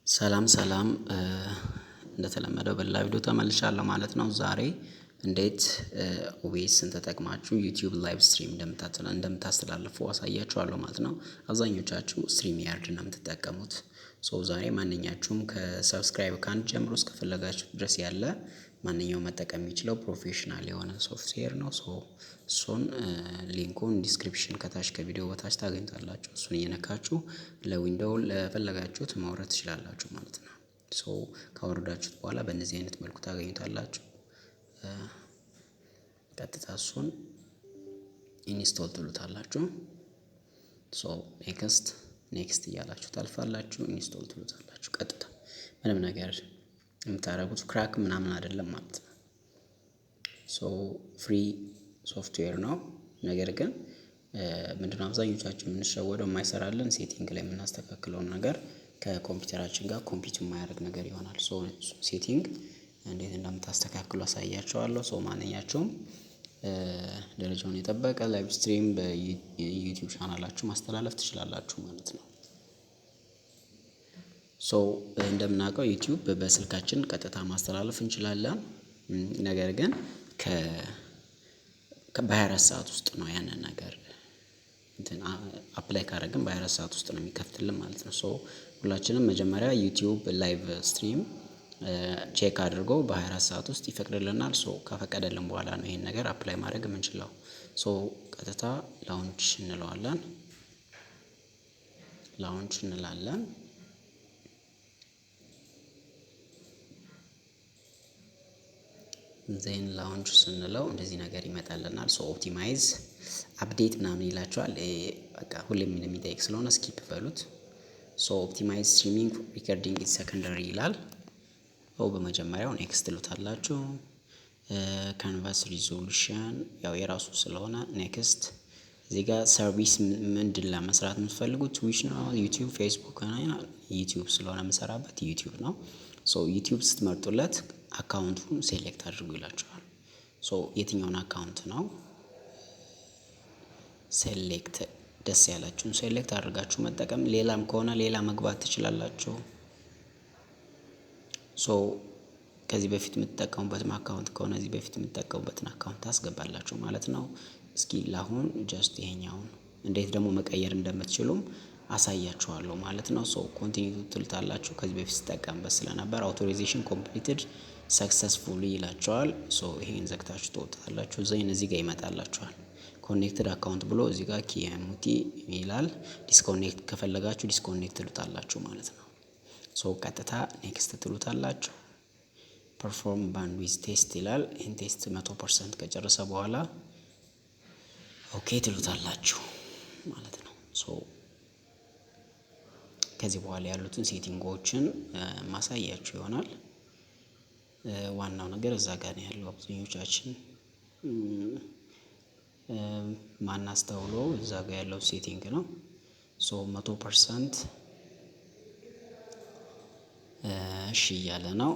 ሰላም ሰላም፣ እንደተለመደው በሌላ ቪዲዮ ተመልሻለሁ ማለት ነው። ዛሬ እንዴት OBS ን ተጠቅማችሁ YouTube live stream እንደምታስተላልፉ አሳያችኋለሁ ማለት ነው። አብዛኞቻችሁ StreamYard ነው የምትጠቀሙት። So ዛሬ ማንኛችሁም ከ subscribe ከአንድ ጀምሮ እስከፈለጋችሁ ድረስ ያለ ማንኛውም መጠቀም የሚችለው professional የሆነ ሶፍትዌር ነው። So እሱን link ኡን description ከታች ከቪዲዮ በታች ታገኙታላችሁ። እሱን እየነካችሁ ለ Window ለፈለጋችሁት ማውረድ ትችላላችሁ ማለት ነው። So ካወረዳችሁት በኋላ በእነዚህ አይነት መልኩ ታገኙታላችሁ። ቀጥታ እሱን install ትሉታላችሁ። So next next እያላችሁ ታልፋላችሁ። Install ትሉታላችሁ። ቀጥታ ምንም ነገር የምታደርጉት crack ምናምን አይደለም ማለት ነው። So free software ነው። ነገር ግን ምንድነው አብዛኞቻችን የምንሸወደው፣ የማይሰራልን setting ላይ የምናስተካክለውን ነገር ከኮምፒውተራችን ጋር compete የማያደርግ ነገር ይሆናል። So setting እንዴት እንደምታስተካክሉ አሳያችኋለሁ። So ማንኛቸውም ደረጃውን የጠበቀ live stream በ YouTube ቻናላችሁ ማስተላለፍ ትችላላችሁ ማለት ነው። So እንደምናውቀው YouTube በስልካችን ቀጥታ ማስተላለፍ እንችላለን። ነገር ግን ከ በ24 ሰዓት ውስጥ ነው፣ ያንን ነገር እንትን apply ካደረግን በ24 ሰዓት ውስጥ ነው የሚከፍትልን ማለት ነው። So ሁላችንም መጀመሪያ YouTube live stream check አድርጎ በ24 ሰዓት ውስጥ ይፈቅድልናል። So ከፈቀደልን በኋላ ነው ይሄን ነገር apply ማድረግ የምንችለው። So ቀጥታ launch እንለዋለን። Launch እንላለን። Then launch ስንለው እንደዚህ ነገር ይመጣልናል። So optimize update ምናምን ይላችኋል። በቃ ሁሌም የሚጠይቅ ስለሆነ skip በሉት። So optimize streaming recording is secondary ይላል። ኦ በመጀመሪያው next ትሉታላችሁ። Canvas resolution ያው የራሱ ስለሆነ next። እዚህ ጋር service ምንድን ለመስራት የምትፈልጉት? Twitch ነው፣ YouTube፣ Facebook? YouTube ስለሆነ የምሰራበት YouTube ነው። So YouTube ስትመርጡለት account ኡን select አድርጉ ይላችኋል። So የትኛውን account ነው select፣ ደስ ያላችሁን select አድርጋችሁ መጠቀም፣ ሌላም ከሆነ ሌላ መግባት ትችላላችሁ። So ከዚህ በፊት የምትጠቀሙበትም account ከሆነ እዚህ በፊት የምትጠቀሙበትን account ታስገባላችሁ ማለት ነው። እስኪ ለአሁን just ይሄኛውን እንዴት ደግሞ መቀየር እንደምትችሉም አሳያችኋለሁ ማለት ነው። So continue ትሉታላችሁ። ከዚህ በፊት ስጠቀምበት ስለነበር authorization completed successfully ይላችኋል። So ይሄን ዘግታችሁ ትወጣላችሁ። Then እዚህ ጋር ይመጣላችኋል። Connected account ብሎ እዚህ ጋር ኪኤምቲ ይላል። Disconnect ከፈለጋችሁ disconnect ትሉታላችሁ ማለት ነው። So ቀጥታ next ትሉታላችሁ። Perform bandwidth test ይላል። ይህን test 100% ከጨረሰ በኋላ okay ትሉታላችሁ ማለት ነው። So ከዚህ በኋላ ያሉትን setting ኦችን ማሳያችሁ ይሆናል። ዋናው ነገር እዛ ጋር ነው ያለው። አብዛኞቻችን ማናስተውለው እዛ ጋር ያለው setting ነው። So 100% እሺ እያለ ነው።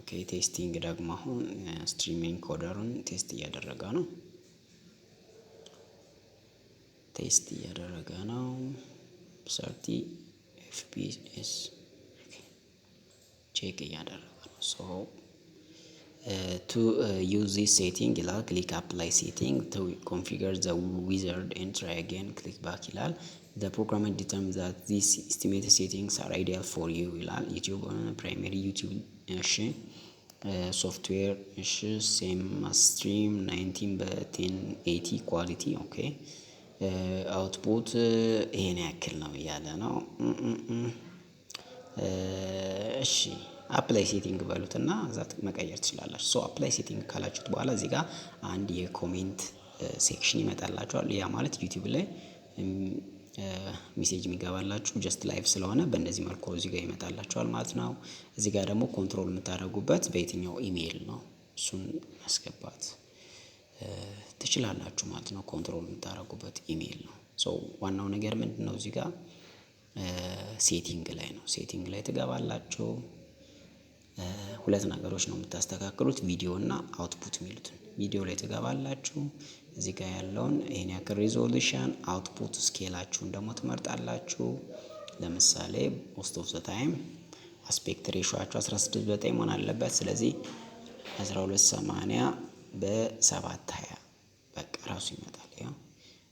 Okay, testing ደግሞ አሁን streaming encoder ኡን test እያደረገ ነው። Test እያደረገ ነው። 30 FPS check እያደረገ ነው። So to use this setting ይላል፣ click apply setting። To configure the wizard and try again, click back ይላል። The program determines that these estimated settings are ideal for you ይላል። YouTube primary YouTube እሺ፣ ሶፍትዌር እሺ፣ same stream 19 በ 1080 quality, okay፣ output ይሄን ያክል ነው እያለ ነው። እሺ apply setting በሉትና እዛ መቀየር ትችላላችሁ። So apply setting ካላችሁት በኋላ እዚህ ጋር አንድ የ comment section ይመጣላችኋል። ያ ማለት YouTube ላይ message የሚገባላችሁ just live ስለሆነ በእንደዚህ መልኩ እዚህ ጋር ይመጣላችኋል ማለት ነው። እዚህ ጋር ደግሞ control የምታደርጉበት በየትኛው ኢሜይል ነው፣ እሱን ማስገባት ትችላላችሁ ማለት ነው። Control የምታደርጉበት ኢሜይል ነው። So ዋናው ነገር ምንድነው? እዚህ ጋር setting ላይ ነው። Setting ላይ ትገባላችሁ። ሁለት ነገሮች ነው የምታስተካክሉት፣ ቪዲዮ እና output የሚሉትን። ቪዲዮ ላይ ትገባላችሁ። እዚህ ጋር ያለውን ይሄን ያክል resolution፣ output scale ኣችሁን ደግሞ ትመርጣላችሁ። ለምሳሌ most of the time aspect ratio ኣችሁ 16:9 መሆን አለበት። ስለዚህ 1280 በ720 በቃ ራሱ ይመጣል። ያው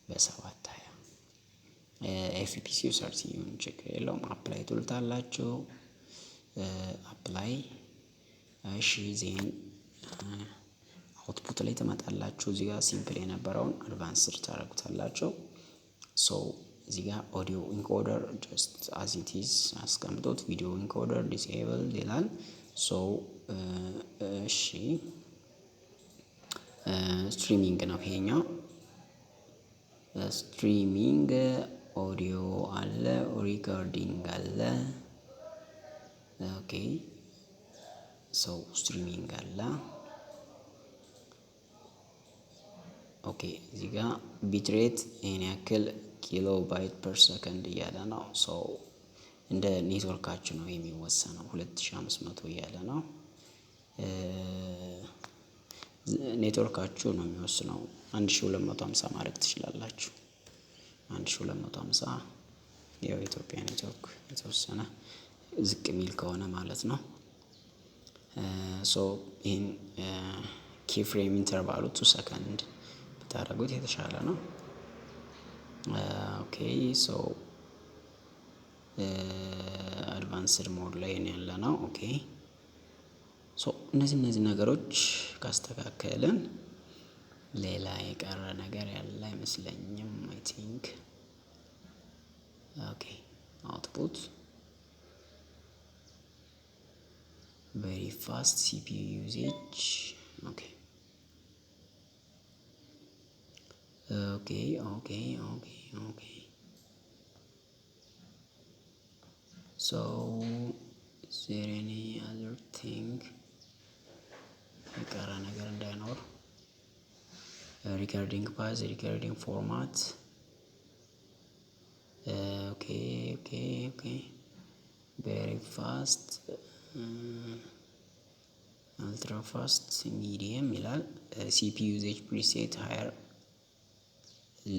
በ720 FPS ው 30 ይሁን ችግር የለውም። Apply ትሉታላችሁ። Apply። እሺ፣ then output ላይ ትመጣላችሁ። እዚህ ጋር simple የነበረውን advanced ታደርጉታላችሁ። So እዚህ ጋር audio encoder just as it is አስቀምጦት፣ video encoder disable ይላል። So እሺ፣ streaming ነው ይሄኛው። Streaming audio አለ፣ recording አለ። Okay, so streaming አለ። Okay፣ እዚህ ጋር bitrate ይሄን ያክል kilobyte per second እያለ ነው። So እንደ ኔትወርካችሁ ነው የሚወሰነው። 2500 እያለ ነው። ኔትወርካችሁ ነው የሚወስነው። 1250 ማድረግ ትችላላችሁ። 1250 ያው የኢትዮጵያ ኔትወርክ የተወሰነ ዝቅ የሚል ከሆነ ማለት ነው። So ይህን keyframe interval ኡ 2 ሰከንድ ብታደርጉት የተሻለ ነው። Okay, so advanced mode ላይ ነው ያለነው። Okay, so እነዚህ ነገሮች ካስተካከልን ሌላ የቀረ ነገር ያለ አይመስለኝም። I think okay, output very fast, CPU usage, okay, so is there any other thing የቀረ ነገር እንዳይኖር? Recording path, recording format, okay, very fast, ultra fast, medium ይላል። CPU usage preset higher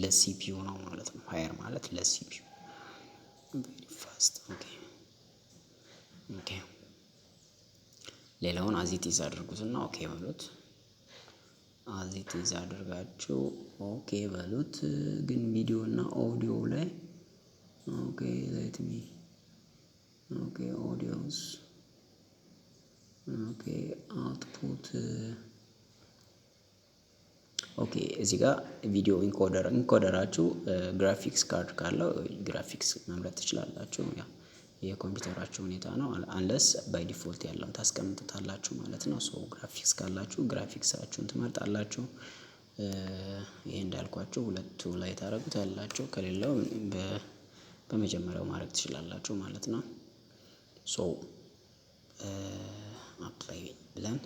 ለ CPU ነው ማለት ነው። Higher ማለት ለ CPU። Very fast, okay። ሌላውን as it is አድርጉትና okay በሉት። As it is አድርጋችሁ okay በሉት። ግን ቪዲዮ እና ኦዲዮ ላይ okay, let me, okay, audios, okay, output, okay። እዚህ ጋር video encoder፣ encoder ኣችሁ graphics card ካለው ግራፊክስ መምረጥ ትችላላችሁ። ያው የኮምፒውተራችሁ ሁኔታ ነው። Unless by default ያለውን ታስቀምጡታላችሁ ማለት ነው። So graphics ካላችሁ ግራፊክሳችሁን ትመርጣላችሁ። ይሄ እንዳልኳችሁ ሁለቱ ላይ ታደርጉታላችሁ። ከሌለው በመጀመሪያው ማድረግ ትችላላችሁ ማለት ነው። So apply ብለን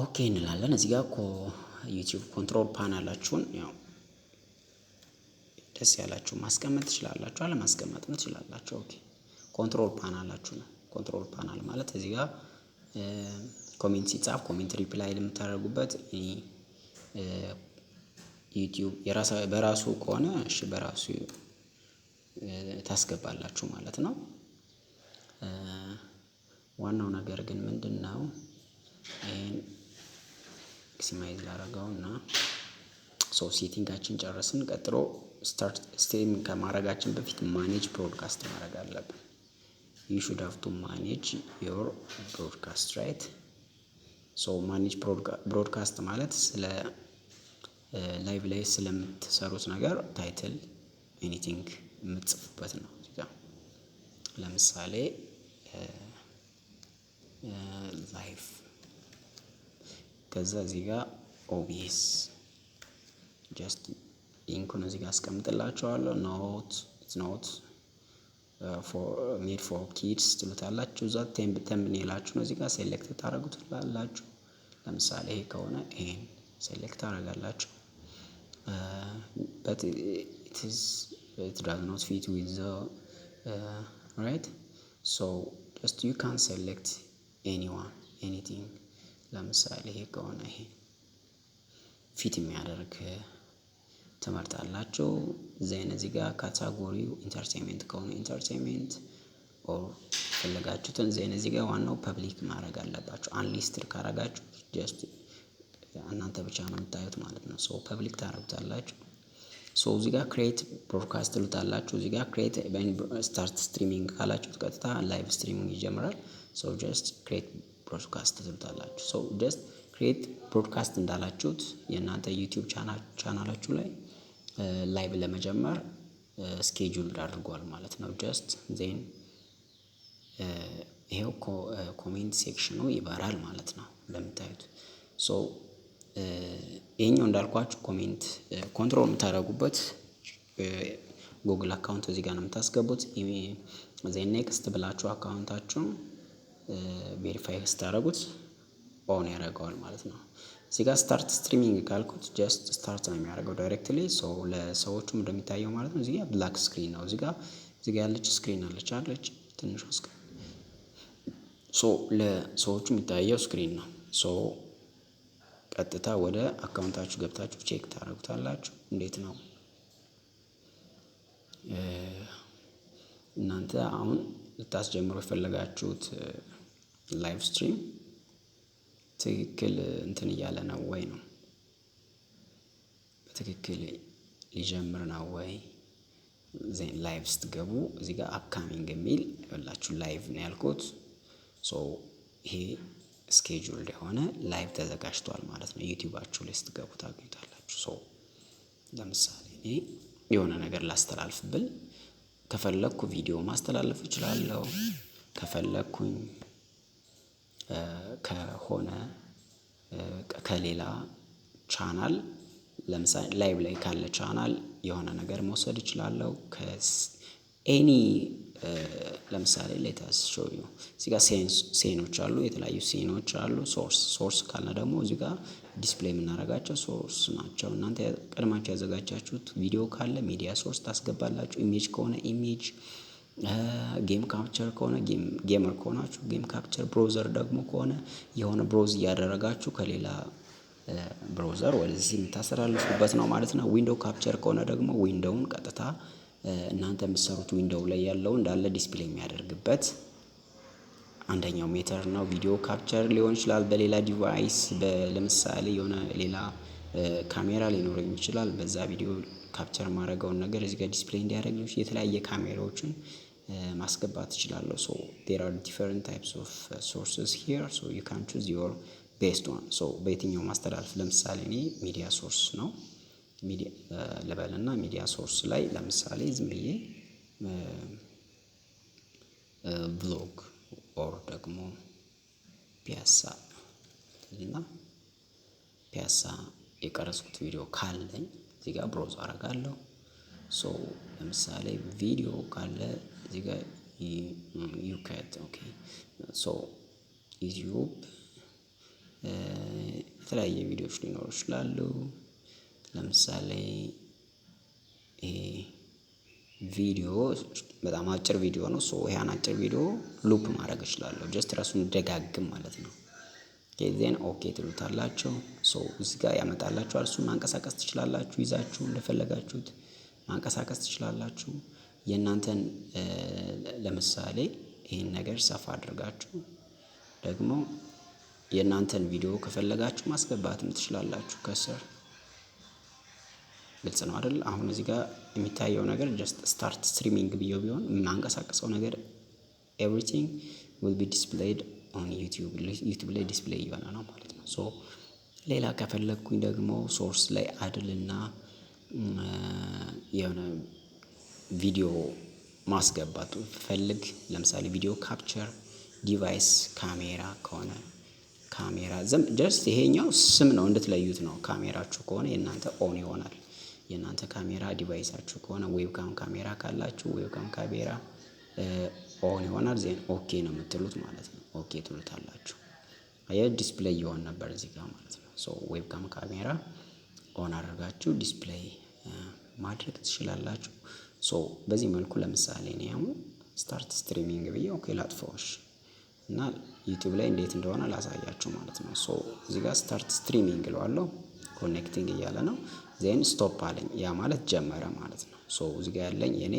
okay እንላለን። እዚህ ጋር እኮ YouTube control panel ኣችሁን ያው ደስ ያላችሁ ማስቀመጥ ትችላላችሁ፣ አለማስቀመጥም ትችላላችሁ። Okay, control panel ኣችሁ ነው። Control panel ማለት እዚህ ጋር comment ሲጻፍ comment reply የምታደርጉበት፣ YouTube በራሱ ከሆነ እሺ በራሱ ታስገባላችሁ ማለት ነው። ዋናው ነገር ግን ምንድነው? ይሄን maximize ላደርገውና so setting ኣችን ጨረስን። ቀጥሎ start stream ከማድረጋችን በፊት manage broadcast ማድረግ አለብን። You should have to manage your broadcast, right? So manage broadcast ማለት ስለ live ላይ ስለምትሰሩት ነገር title, anything የምትጽፉበት ነው። እዚህ ጋር ለምሳሌ live፣ ከዛ እዚህ ጋር OBS፣ just link ኡን እዚህ ጋር አስቀምጥላችኋለሁ። Not, it's not made for kids ትሉታላችሁ። እዛ thumbnail ኣችሁን እዚህ ጋር select ታደርጉታላችሁ። ለምሳሌ ይሄ ከሆነ ይሄን select ታደርጋላችሁ። But it does not fit with the right, so just you can select anyone, anything። ለምሳሌ ይሄ ከሆነ ይሄ fit የሚያደርግ ትመርጣላችሁ። Then እዚህ ጋር category ው entertainment ከሆነ entertainment or ፈለጋችሁትን። Then እዚህ ጋር ዋናው public ማድረግ አለባችሁ። Unlisted ካረጋችሁ just እናንተ ብቻ ነው የምታዩት ማለት ነው። So public ታደርጉታላችሁ። So እዚህ ጋር create broadcast ትሉታላችሁ። እዚህ ጋር create start streaming ካላችሁት ቀጥታ live streaming ይጀምራል። So just create broadcast ትሉታላችሁ። So just create broadcast እንዳላችሁት የእናንተ YouTube ቻናላችሁ ላይ live ለመጀመር schedule አድርጓል ማለት ነው። Just then ይሄው comment section ኑ ይበራል ማለት ነው እንደምታዩት። So ይሄኛው እንዳልኳችሁ comment control የምታደርጉበት Google account እዚህ ጋር ነው የምታስገቡት። Then next ብላችሁ account ኣችሁን verify ስታደርጉት on ያደርገዋል ማለት ነው። እዚህ ጋር start streaming ካልኩት just start ነው የሚያደርገው directly፣ so ለሰዎቹም እንደሚታየው ማለት ነው። እዚህ ጋር black screen ነው። እዚህ ጋር ያለች screen አለች ትንሿ screen፣ so ለሰዎቹ የሚታየው screen ነው። So ቀጥታ ወደ account ኣችሁ ገብታችሁ check ታደርጉታላችሁ። እንዴት ነው እናንተ አሁን ልታስጀምሩ የፈለጋችሁት live stream ትክክል እንትን እያለ ነው ወይ ነው፣ በትክክል ሊጀምር ነው ወይ? Then live ስትገቡ እዚህ ጋር upcoming የሚል ይኸውላችሁ live ነው ያልኩት። So ይሄ scheduled የሆነ live ተዘጋጅቷል ማለት ነው። YouTube ኣችሁ ላይ ስትገቡ ታገኙታላችሁ። So ለምሳሌ እኔ የሆነ ነገር ላስተላልፍ ብል ከፈለግኩ ቪዲዮ ማስተላለፍ እችላለሁ። ከፈለግኩኝ ከሆነ ከሌላ ቻናል፣ ለምሳሌ live ላይ ካለ ቻናል የሆነ ነገር መውሰድ እችላለሁ። Any ለምሳሌ let us show you፣ እዚህ ጋር scene ኦች አሉ፣ የተለያዩ scene ኦች አሉ። Source ካልን ደግሞ እዚህ ጋር display የምናደርጋቸው source ናቸው። እናንተ ቀድማችሁ ያዘጋጃችሁት ቪዲዮ ካለ media source ታስገባላችሁ። Image ከሆነ image፣ game capture ከሆነ፣ gamer ከሆናችሁ game capture፣ browser ደግሞ ከሆነ የሆነ browse እያደረጋችሁ ከሌላ browser ወደዚህ የምታስተላልፉበት ነው ማለት ነው። Window capture ከሆነ ደግሞ window ውን ቀጥታ እናንተ የምትሰሩት window ላይ ያለው እንዳለ display የሚያደርግበት አንደኛው method ነው። Video capture ሊሆን ይችላል በሌላ device፣ ለምሳሌ የሆነ ሌላ ካሜራ ሊኖረኝ ይችላል። በዛ video capture የማደርገውን ነገር እዚህ ጋር display እንዲያደርግ የተለያየ ካሜራዎችን ማስገባት እችላለሁ። So there are different types of sources here, so you can choose your best one። So በየትኛው ማስተላለፍ፣ ለምሳሌ እኔ media source ነው ልበልና media source ላይ ለምሳሌ ዝም ብዬ vlog or ደግሞ ፒያሳ እና ፒያሳ የቀረጽኩት ቪዲዮ ካለኝ እዚህ ጋር browse አደርጋለሁ። So ለምሳሌ ቪዲዮ ካለ እዚህ ጋር ዩከት፣ okay፣ so YouTube የተለያየ ቪዲዮዎች ሊኖሩ ይችላሉ። ለምሳሌ ይሄ ቪዲዮ በጣም አጭር ቪዲዮ ነው። So ያን አጭር ቪዲዮ loop ማድረግ እችላለሁ። Just ራሱን ደጋግም ማለት ነው። Then okay ትሉታላችሁ። So እዚህ ጋር ያመጣላችኋል። እሱን ማንቀሳቀስ ትችላላችሁ። ይዛችሁ እንደፈለጋችሁት ማንቀሳቀስ ትችላላችሁ። የእናንተን ለምሳሌ ይሄን ነገር ሰፋ አድርጋችሁ ደግሞ የእናንተን ቪዲዮ ከፈለጋችሁ ማስገባትም ትችላላችሁ ከስር። ግልጽ ነው አይደል? አሁን እዚህ ጋር የሚታየው ነገር just start streaming ብዬው ቢሆን የማንቀሳቀሰው ነገር everything will be displayed on YouTube፣ YouTube ላይ display እየሆነ ነው ማለት ነው። So ሌላ ከፈለግኩኝ ደግሞ source ላይ add ልና የሆነ ቪዲዮ ማስገባት ብፈልግ፣ ለምሳሌ video capture device ካሜራ ከሆነ ካሜራ፣ just ይሄኛው ስም ነው እንድትለዩት ነው። ካሜራችሁ ከሆነ የእናንተ on ይሆናል። የእናንተ ካሜራ device ኣችሁ ከሆነ፣ webcam ካሜራ ካላችሁ webcam ካሜራ on ይሆናል። Then okay ነው የምትሉት ማለት ነው። Okay ትሉታላችሁ። አየ display ይሆን ነበር እዚህ ጋር ማለት ነው። So webcam ካሜራ on አድርጋችሁ display ማድረግ ትችላላችሁ። So በዚህ መልኩ ለምሳሌ እኔ አሁን start streaming ብዬ okay ላጥፋው እና YouTube ላይ እንዴት እንደሆነ ላሳያችሁ ማለት ነው። So እዚህ ጋር start streaming እለዋለሁ፣ connecting እያለ ነው። Then stop አለኝ። ያ ማለት ጀመረ ማለት ነው። So እዚህ ጋር ያለኝ የኔ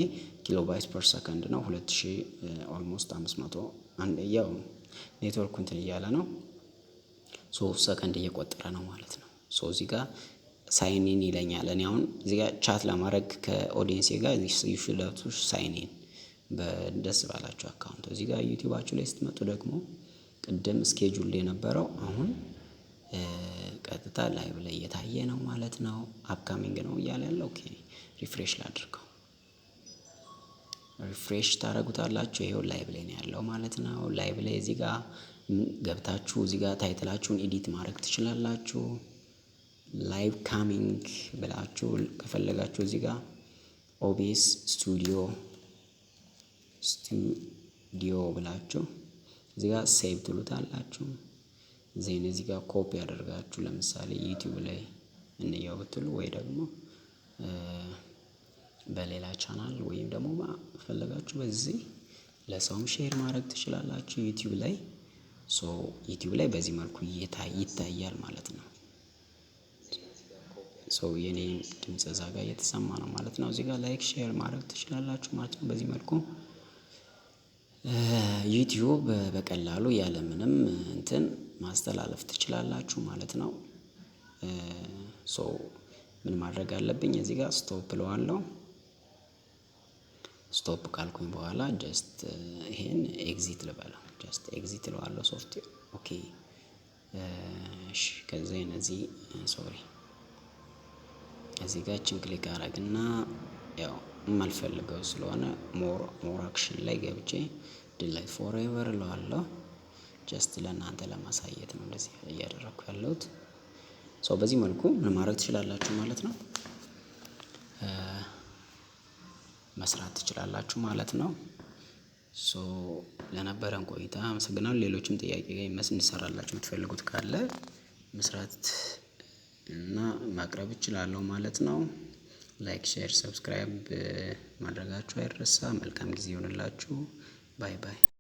kilobyte per second ነው፣ 2000 almost 500። ያው ኔትወርኩ እንትን እያለ ነው። So ሰከንድ እየቆጠረ ነው ማለት ነው። So እዚህ ጋር sign in ይለኛል። እኔ አሁን እዚህ ጋር chat ለማድረግ ከ audience ኤ ጋር you should have to sign in በደስ ባላችሁ account። እዚህ ጋር YouTube ኣችሁ ላይ ስትመጡ ደግሞ ቅድም schedule የነበረው አሁን ቀጥታ live ላይ እየታየ ነው ማለት ነው። Upcoming ነው እያለ ያለው። Okay፣ refresh ላድርገው። Refresh ታደርጉታላችሁ። ይሄው live ላይ ነው ያለው ማለት ነው። Live ላይ እዚህ ጋር ገብታችሁ እዚህ ጋር title ኣችሁን edit ማድረግ ትችላላችሁ። Live coming ብላችሁ ከፈለጋችሁ እዚህ ጋር OBS Studio ብላችሁ እዚህ ጋር save ትሉታላችሁ። Then እዚህ ጋር ኮፒ ያደርጋችሁ ለምሳሌ YouTube ላይ እንየው ብትሉ ወይ ደግሞ በሌላ ቻናል ወይም ደግሞ ፈለጋችሁ በዚህ ለሰውም share ማድረግ ትችላላችሁ YouTube ላይ። So YouTube ላይ በዚህ መልኩ ይታያል ማለት ነው። So የኔ ድምጽ እዛ ጋር እየተሰማ ነው ማለት ነው። እዚህ ጋር like share ማድረግ ትችላላችሁ ማለት ነው። በዚህ መልኩ YouTube በቀላሉ ያለምንም እንትን ማስተላለፍ ትችላላችሁ ማለት ነው። So ምን ማድረግ አለብኝ? እዚህ ጋር stop እለዋለሁ። Stop ካልኩኝ በኋላ just ይሄን exit ልበለው፣ just exit እለዋለሁ software። Okay፣ እሺ፣ ከዛ እነዚህ፣ sorry፣ እዚህ ጋር እችን click አረግና ያው የማልፈልገው ስለሆነ more action ላይ ገብቼ delete forever እለዋለሁ። Just ለእናንተ ለማሳየት ነው እንደዚህ እያደረኩ ያለሁት። So በዚህ መልኩ ምን ማድረግ ትችላላችሁ ማለት ነው፣ መስራት ትችላላችሁ ማለት ነው። So ለነበረን ቆይታ አመሰግናለሁ። ሌሎችም ጥያቄ እንዲሰራላችሁ የምትፈልጉት ካለ መስራት እና ማቅረብ እችላለሁ ማለት ነው። Like፣ share፣ subscribe ማድረጋችሁ አይረሳ። መልካም ጊዜ ይሁንላችሁ። Bye bye።